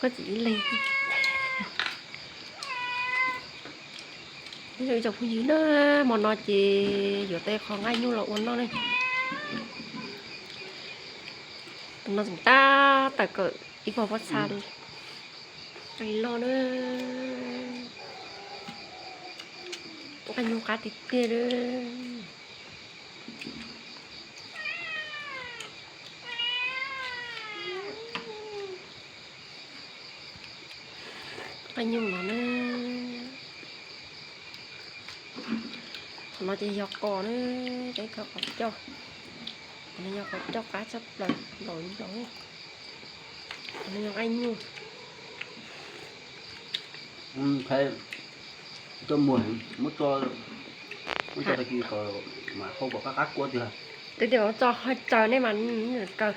Koj txiv ib leeg. Ib tsoom phooj ywg na, hmo no ces yuav tau qhov nqaij nyuj los ua noj ne. Tus no tseem tab tom kawm ib pob pob txha li loj na. Nqaij nyuj qab tiag tiag li. Nqaij nyuj no na. Qhov no ces yog qos na, peb khaws qos coj. Qhov no yog qos coj qab tshaj plaws nplaum nplaum. Qhov no yog nqaij nyuj. Coj muag, muab tso, muab tso tag kis kom mas hau kom qab qab kua tiag. Twb tias tso hau tsaws nej mas kaw.